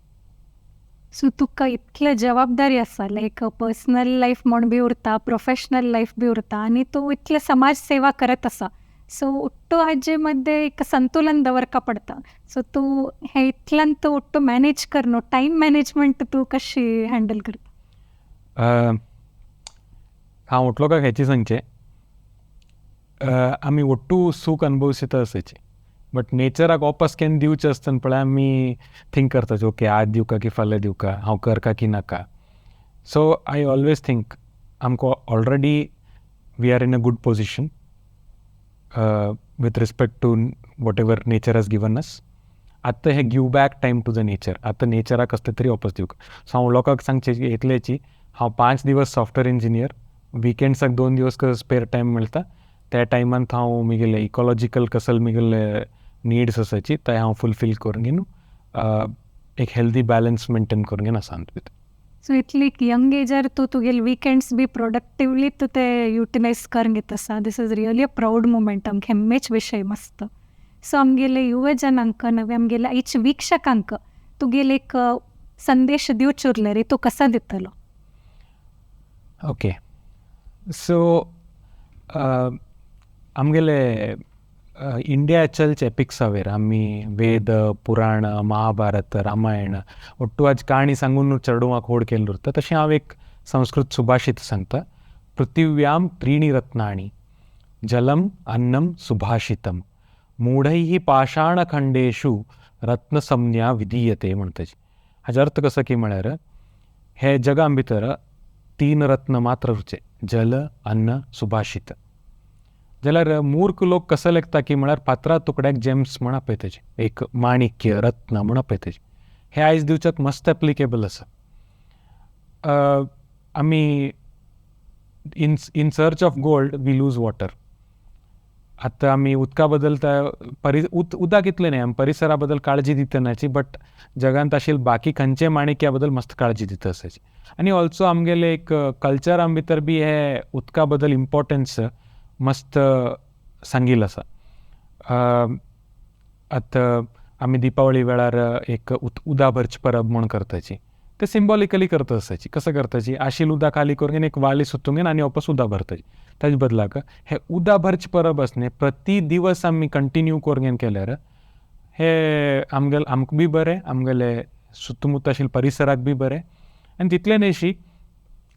So तुका इतले जबाबदारी आसा, लायक पर्सनल लायफ म्हूण बी उरता, प्रोफेशनल लायफ बी उरता आनी तूं इतले समाज सेवा करत आसा. सो उट्टू हाजे मदें एक संतुलन दवरका पडटा. सो तूं हें इतल्यान तूं उट्टू मॅनेज कर न्हू, टायम मॅनेजमेंट तूं कशी हँडल करता? हांव उठलो काय हेची सांगचें, आमी ಒಟ್ಟು सूख अनुभवसित असायचे, बट नेचराक वापस केन्ना दिवचें आसतना पळय आमी थिंक करता, ओके आज दिवका की फाल्यां दिवका, हांव करका की नाका. सो I always think आमकां already we are in a good position with respect to whatever nature has given us. आतां हे give back time to the nature, आतां नेचराक कसलें तरी वापस दिवंक. सो हांव लोकांक सांगचें इतलेंची, हांव 5 दिवस सॉफ्टवेअर इंजिनियर, विकेंड्साक 2 दिवस स्पेर टायम मेळटा, त्या टायमांत हांव म्हगेले इकॉलॉजिकल कसल म्हगेले निड्स आसाची ते हांव फुलफील करून घेवन एक हेल्दी बॅलन्स मेंटेन करून घेवन आसा भितर. सो इतली यंग एजार तूं तुगेले विकेंड्स बी प्रोडक्टिवली तूं ते युटिलायज करून घेता आसा. This is really a proud moment, आमकां हेम्मेच विशय मस्त. सो आमगेले युव जनांक नवे आमगेले आयच्या वीक्षकांक तुगेले एक संदेश दिवचे उरले रे, तूं कसो दितलो? ओके, सो आमगेले इंडिया चलचे एपिक्सावेर आमी वेद, पुराण, महाभारत, रामायण ಒಟ್ಟು आज काणी सांगून चेडवाक होड केल्लो उरता. तशें हांव एक संस्कृत सुभाषित सांगता. पृथिव्यां त्रीणि रत्नानि जलम अन्नम सुभाषितम मूढैः पाषाणखंडेषु रत्नसंज्ञा विधीयते म्हणटाची. हाजो अर्थ कसो की म्हळ्यार हे जगां भितर 3 रत्न मात्र उरचे, जल, अन्न, सुभाषित. जाल्यार मूर्ख लोक कसो लेखता की म्हळ्यार फातरा तुकड्याक जेम्स म्हण आपयताचे, एक माणिक्य रत्न म्हण आपयताचे. हे आयज दिवच्याक मस्त एप्लिकेबल आसा. आमी in search of gold we lose water. आतां आमी उदका बद्दल उदक इतलें न्हय, आमी परिसरा बद्दल काळजी दितनाची, बट जगांत आशिल्ले बाकी खंयचे माणिक्या बद्दल मस्त काळजी दिता आसाची. आनी ऑल्सो आमगेले एक कल्चरा भितर बी हे उदका बद्दल इम्पोर्टन्स मस्त सांगिल्लें आसा. आतां आमी दिपावळी वेळार एक उदा भरची परब म्हूण करताची, ते सिम्बॉलिकली करता आसाची. कसो करताची, आशिल उदक खाली करून एक वाली सुतून घेवन आनी वापस उदक भरताची. ताजे बदलाक हे उदक भरची परब आसा न्ही, प्रति दिवस आमी कंटिन्यू करून केल्यार हे आमगेले आमकां बी बरें, आमगेले सुतमुत आशिल्ले परिसराक बी बरें. आनी तितलें न्हयशी,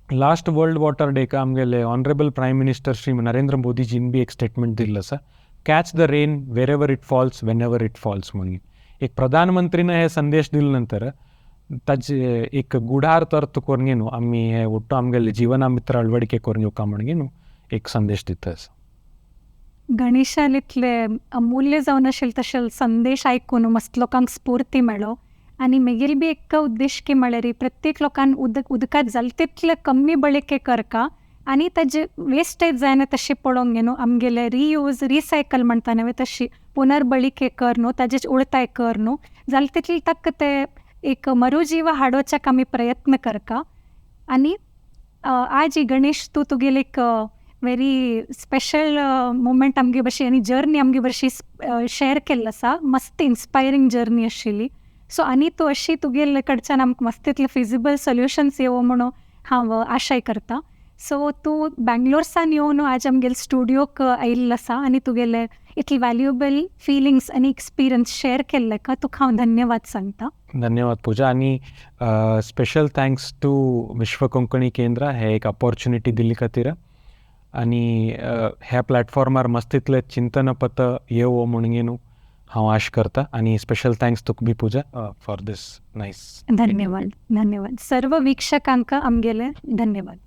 लास्ट वर्ल्ड वॉटर डेका आमगेले honourable prime minister Shri Narendra मोदीजीन बी एक स्टेटमेंट दिल्लो आसा, catch the rain wherever it falls whenever it falls म्हणून. एक प्रधानमंत्रीन हे संदेश दिले नंतर ताजे एक गुढार्थ अर्थ करून घेवन आमी हे ಒಟ್ಟು आमगेले जिवना भितर अळवडिके करून घेवका म्हणून घेवन एक संदेश दिता आसा. गणेशान इतले अमूल्य जावन आशिल्ले तशे संदेश आयकून मस्त लोकांक स्फूर्ती मेळ्ळो. आनी म्हगेली बी एक उद्देश की म्हळ्यार प्रत्येक लोकान उदक उदकांत जाता तितले कमी बळके करका आनी ताजे वेस्टेज जायना तशें पळोवंक न्हू, आमगेले रियूज रिसायकल म्हणटा न्हय तशी पुनर्बळके कर न्हू, ताजे उळताय कर न्हू, जाता तितले ताका ते एक मरुजीव हाडोवच्याक आमी प्रयत्न करका. आनी आज ही गणेश तूं तुगेले एक व्हेरी स्पेशल मुमेंट आमगे भशेन आनी जर्नी आमगे भशेन शेअर केल्लो आसा, मस्त इन्स्पायरींग जर्नी आशिल्ली. सो आनी तूं अशी तुगेले कडच्यान आमकां मस्त इतले फिजिबल सोल्युशन्स येवो म्हणून हांव आशाय करता. सो तूं बँगलोरसान येवन आज आमगेले स्टुडियोक आयिल्लो आसा आनी तुगेले इतले व्हॅल्युएबल फिलिंग्स आनी एक्सपिरियन्स शेअर केल्ले का तुका हांव धन्यवाद सांगता. धन्यवाद पूजा. आनी स्पेशल thanks to विश्व कोंकणी केंद्र हे एक ऑपॉर्च्युनिटी दिल्ली खातीर आनी ह्या प्लॅटफॉर्मार मस्त इतलें चिंतनपथ येवो म्हणून न्हू हांव आश करता. आनी स्पेशल thanks तुका बी पूजा फॉर these nice. धन्यवाद, धन्यवाद. सर्व वीक्षकांक आमगेले धन्यवाद.